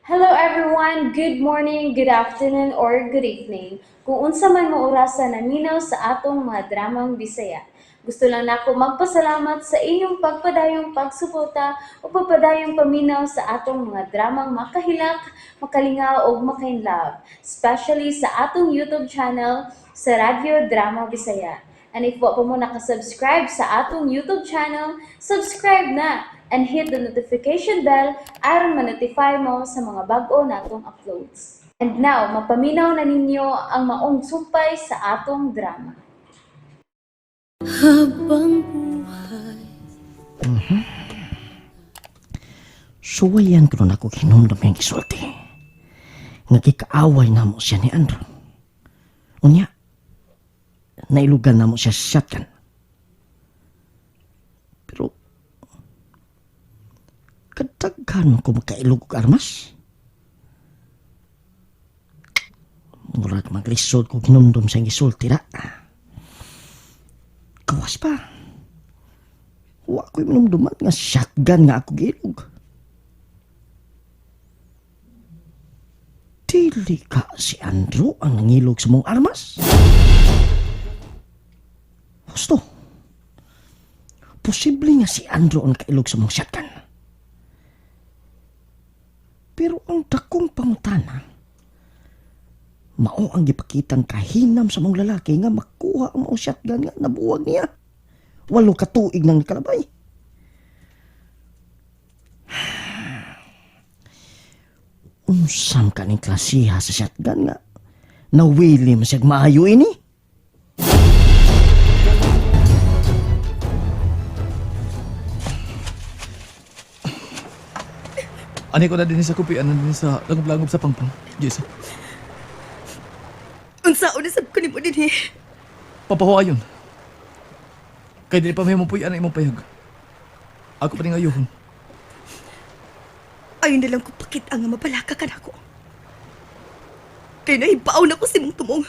Hello everyone! Good morning, good afternoon, or good evening. Kung unsa man mo orasa naminaw sa atong mga dramang Bisaya. Gusto lang nako magpasalamat sa inyong pagpadayong pagsuporta o pagpadayong paminaw sa atong mga dramang makahilak, makalingaw ug makainlove, especially sa atong YouTube channel sa Radyo Drama Bisaya. And if wa pa mo nakasubscribe sa atong YouTube channel, subscribe na and hit the notification bell aron ma-notify mo sa mga bag-o natong uploads. And now, mapaminaw na ninyo ang maong sumpay sa atong drama. Habang buhay. Suwayan ko nun ako hinumdum yung isulti. Nga gikaaway na mo siya ni Andrew. Unya, nailugan na mo siya sa shotgun. Pero, kadaghan man ko makailog og armas. Murag maglisod ko hinumdum sa isulti ra. Kawas pa. Wa ko'y minumduman nga shotgun nga ako giilog. Dili ka si Andrew ang nangilog sa mong armas. Husto. Posible nga si Andrew ang nakailog sa mong shotgun. Pero ang dakong pangutana, mao ang gipakitang kahinam sa mong lalaki nga makuha ang maong shotgun nga nabuwag niya. 8 ka tuig nang nakalabay. Unsam ka ning klasiha sa shotgun nga nawili man siyag maayo ini. Ani ko na din sa kupian na din sa langob-langob sa pangpang. Jessa, Unsa una sab ko nimo dinhi? papahuwa yun. Kay dili pa may mapuy ang imong payag. Ako pa ning ayuhon. Ayon na lang ko pakit ang mabalaka ka nako. Kay nahibaw na ko si mong tumong.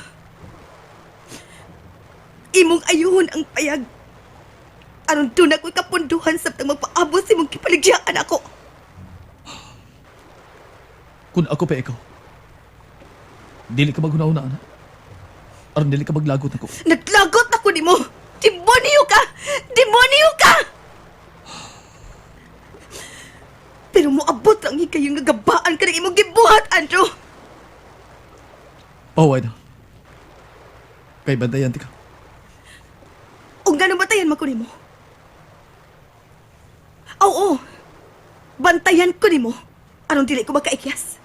Imong ayuhon ang payag. Aron doon ako'y kapunduhan sabtang magpaabot si mong kipaligyaan ako. Kung ako pa ikaw. Dili ka maghuna-una, ana. Aron dili ka maglagot ako. Naglagot ako nimo. Demonyo ka! Demonyo ka! Pero moabot lang higayong nagabaan ka ng imong gibuhat, Andrew. Pahuway na. Kay bantayan ti ka. O nga batayan man ko nimo? Oo. Bantayan ko nimo. Aron dili ko makaikyas.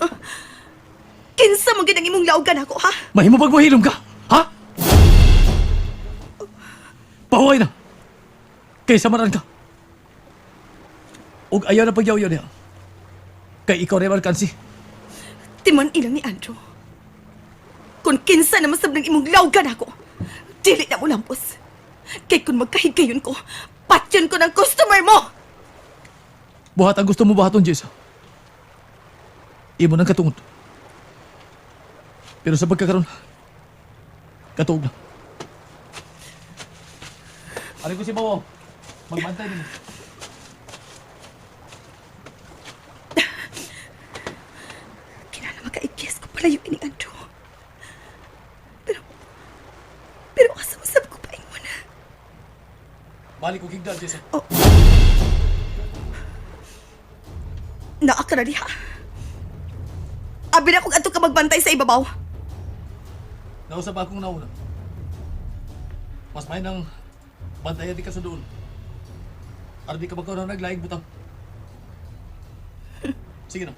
Ha? Kinsa man gid ang imong laugan ako, ha? Mahimo pag mahilom ka, ha? Pahuway na. Kay samaran ka. Ug ayaw na pagyaw-yaw niya. Kay ikaw rin kansi. Timan ilang ni Andrew. Kung kinsa na masab ng imong laugan ako, dili na mo lampos. Kay kung magkahigayon ko, patyon ko ng customer mo! Buhat ang gusto mo buhaton, Jessa. Imo nang katungod. Pero sa pagkakaroon, katuog na. Ano ko si Bawo? Magbantay din. Kinala makaigis ko palayo ni Andrew. Pero, pero asa masab ko paingon na. Balik ko kigdal, Jessa. Naa ka na diha. Abi na kung ato ka magbantay sa ibabaw. Nausap akong nauna. Mas may nang bantayan di ka sa doon. Aron di ka magkaroon naglaing butang. Sige na.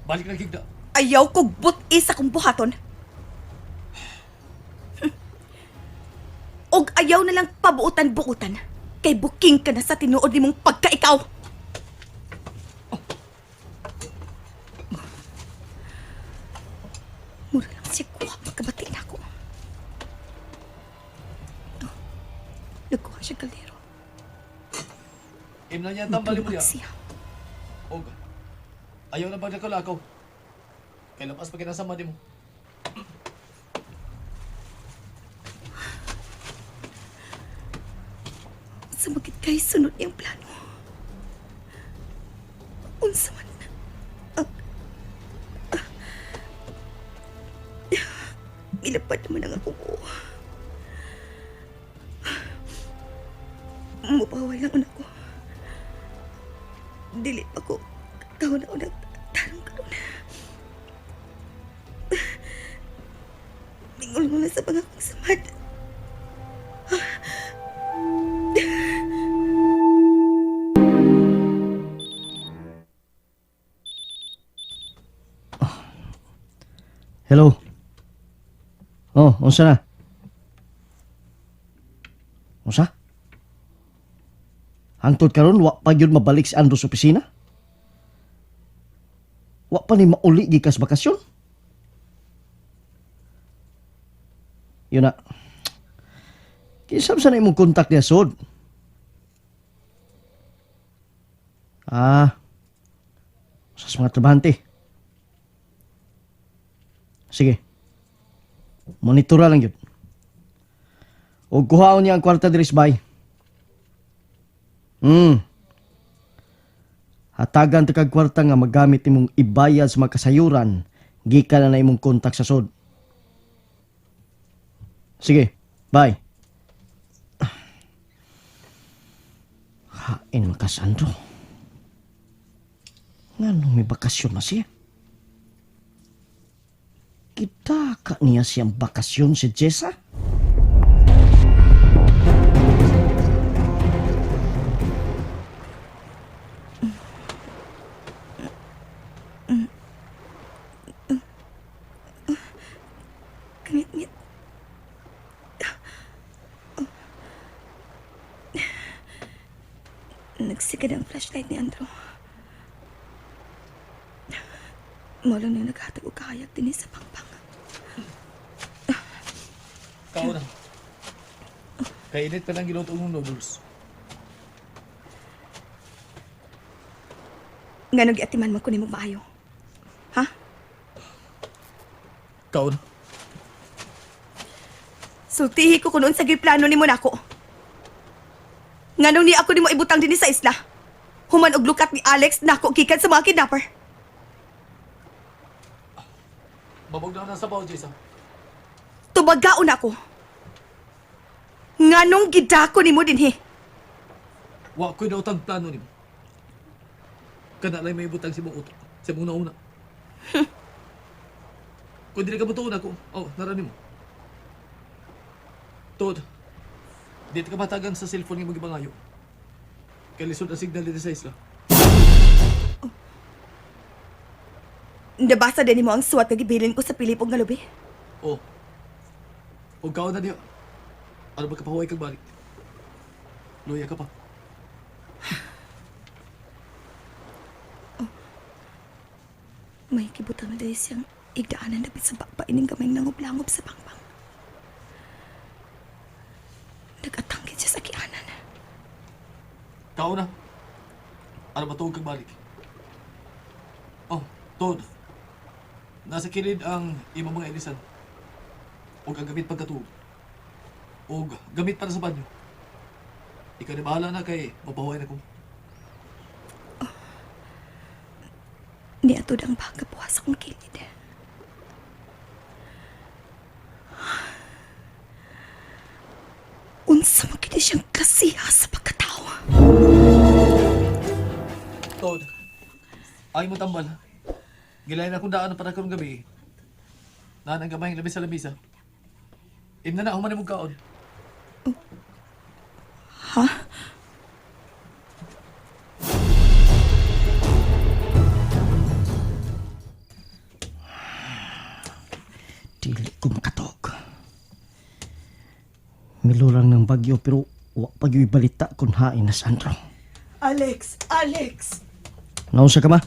Balik na kigda. Ayaw ko but-is akong buhaton. Og ayaw na lang pabuutan-buutan. Kay buking ka na sa tinuod nimong pagkaikaw. Mura lang siya kuha pagkabati na ako. Oh, nagkuha siya kalero. Im na niya tambal mo Matulog niya. siya. Og ayaw na ba nagkalakaw? Kay lapas pa kinasama di mo. Sa magit kay sunod niyang plano. Unsa man Milapad naman ang ako ko. Mupaway lang ako. Dili pa ko kauna-una tarong karon. Mingol mo na sa mga akong samad. Hello. Oh, unsa na? Unsa? Hangtod karon wa pa gyud mabalik si Andrew sa opisina? Wa pa ni mauli gikas bakasyon? Yun na. Kinsa sa na imong kontak niya sod? Ah. Sa mga trabahante. Sige. Monitora lang yun. O kuhaon niya ang kwarta diri sa bay. Hatagan ta kag kwarta nga magamit imong ibayad sa mga kasayuran gikan na na imong kontak sa sod. Sige, bye. Hain man ka, Sandro. Nganong may bakasyon na siya? Kita ka niya siyang bakasyon si Jessa? Kangit-ngit. Nagsigad ang flashlight ni Andrew. Mo lang na naghatag og kahayag dinhi sa pangpang. Kao na. Kainit pa lang giluto ng noodles. Ngano giatiman man ko nimo maayo? Ha? Kao na. Sultihi ko kuno unsa gyud plano nimo nako. Nganong ni ako nimo ibutang dinhi sa isla? Human og lukat ni Alex nako gikan sa mga kidnapper. Babog na na sa bawo, Jessa. Tubagaon ako. Nganong gidako nimo dinhi? Wa ko'y nautang plano nimo. Kana lang may ibutang sa imong utok. Sa imong nauna. Kung dili ka mutuon ako, oh, nara nimo. Tuod. Di ka matagan sa cellphone nga magibangayo. Kay lisod ang signal dito sa isla. Nabasa din nimo ang suwat nga gibilin ko sa Pilipog nga lubi. Oh. Ug kaon na diyo. Ano ba kapahuway kag balik? Luya ka pa. May kibutang na dahil siyang igdaanan dapit sa bakba ining gamay nangob-langob sa pangpang. Nagatangkit siya sa kianan. Kaon na. Ano ba tuog kag balik? Oh, tuod. Nasa kilid ang imong mga ilisan. Ug ang gamit pagkatuog. Ug gamit para sa banyo. Ikaw ni bahala na kay mapahuway na ko. Niatod ang pagkapuha sa akong kilid. Unsa man kini siyang klasiha sa pagkatao. Tuod. Ay mo tambal. Gilain akong daan para karong gabi. Naan ang gamay labi sa lamisa. Imna na human imong kaon. Ha? Dili ko makatog. Milurang ng bagyo pero wa pa gyud balita kung hain na Sandro. Alex! Alex! Naunsa ka ma?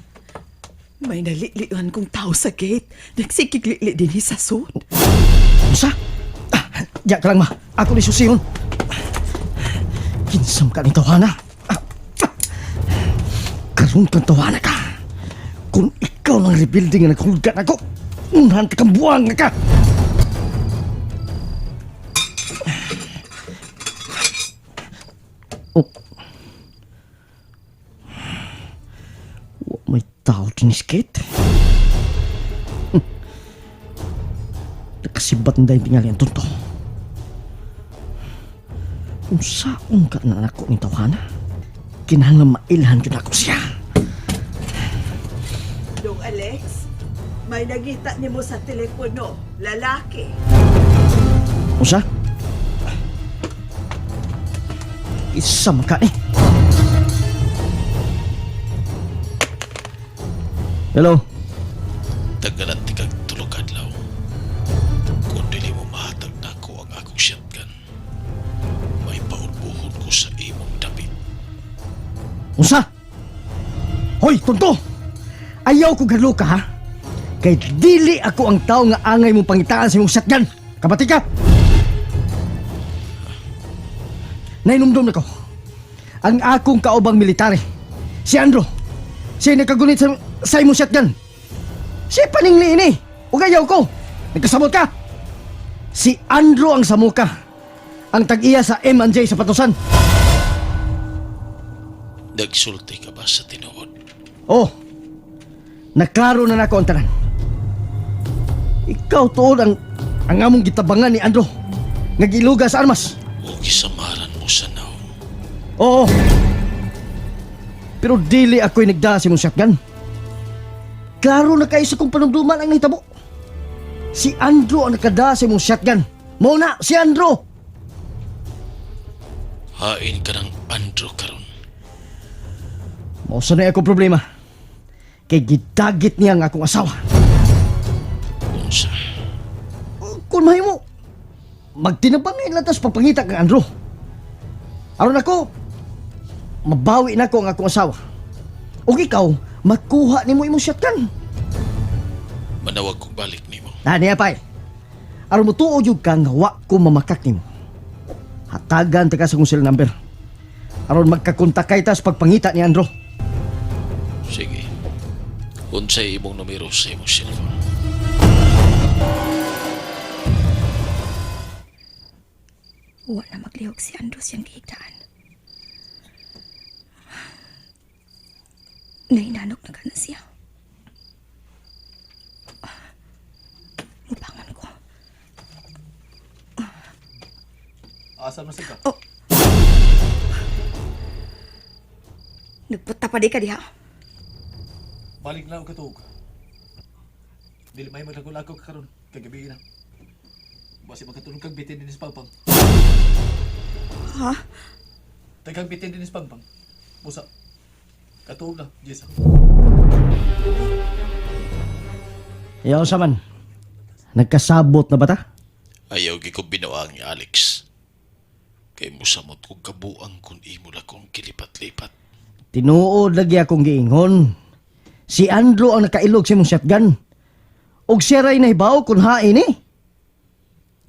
May naliliwan kong tao sa gate. Nagsikigli din sa sud. Unsa? Ah, diya ka lang ma. Ako ni susiyon. Kinsam ka ni tawhana. Ah, ah. Karon kang tawhana ka. Kung ikaw ng rebuilding nga naghulgan ako, unhan ka kang buwang nga ka. Oh. Wa May tao tiniskit. Nakasibat na dahil tingali ang tonto. Kung saon ka na anak ko ni tawhana, kinahanglan mailhan yun ako siya. Dong Alex, may nagita nimo sa telepono, lalaki. Usa? Isa man ka eh. Hello? Tagalan ti kag tulog adlaw. Kung dili mo mahatag nako ang akong shotgun, may paulbuhon ko sa imong dapit. Unsa? Hoy, tonto! Ayaw ko galo ka, ha? Kay dili ako ang tao nga angay mong pangitaan sa imong shotgun. Kabati ka? Nainumdum na ko. Ang akong kaubang military, si Andro. Siya nakagunit sa imong shotgun. Siya paningli ini. Ug ayaw ko. Nagkasabot ka. Si Andro ang samuka. Ang tag-iya sa M&J sa Patusan. Nagsulti ka ba sa tinuod? Oh, naklaro na nako ang tanan. Ikaw tuod ang among gitabangan ni Andro. Nga giluga sa armas. O gisamaran mo sa naong? Oo. Pero dili ako'y nagdala sa imong shotgun. Klaro na kayo sa kong panumduman ang nahitabo. Si Andro ang nakadala sa imong shotgun. Mao na, si Andro! Hain ka ng Andro karon. Mao sa na akong problema. Kay gidagit niya ang akong asawa. Unsa? Kung mahimo, magtinabangay lang tas pagpangita kang Andro. Aron ako, mabawi na ko ang akong asawa. O ikaw, makuha nimo imong shotgun. Manawag kong balik nimo. Na niya pay. Aron mo tuo jud ka nga wa ko mamakak nimo. Hatagan ta ka sa kong cell number. Aron magkakontak kay tas pagpangita ni Andro. Sige. Unsay imong numero sa imong cellphone? Wa na maglihok si Andrew siyang gihigdaan. Nahinanok na ka na siya. Mubangon ko. Asa man ka? Oh. Nagputa pa di ka diha. Balik na og katuog. Dili may maglagol-lagaw ka karon kay gabi na. Basi makatulog kag bitin dinhi sa pangpang. Ha? Tagang bitin dinhi sa pangpang. Busa. Katuog na, Jessa. Yaw sa man. Nagkasabot na ba ta? Ayaw gi ko binuang ni Alex. Kay musamot kog kabuang kun imo la kong kilipat-lipat. Tinuod lagi akong giingon. Si Andro ang nakailog sa imong shotgun. Og siya ray nahibaw kung hain eh.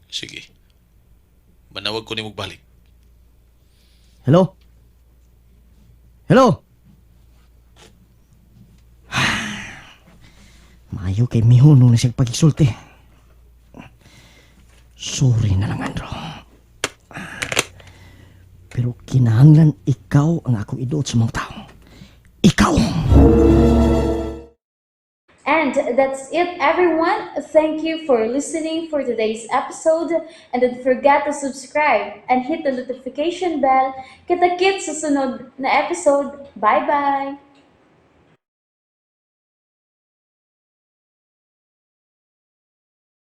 Sige. Manawag ko nimo balik. Hello? Hello? Maayo kay mihuno na siyang pag-isulti. Sorry na lang, Andro. Pero kinahanglan ikaw ang akong iduot sa mga tao. Ikaw! And that's it, everyone. Thank you for listening for today's episode. And don't forget to subscribe and hit the notification bell. Kita-kits sa sunod na episode. Bye-bye!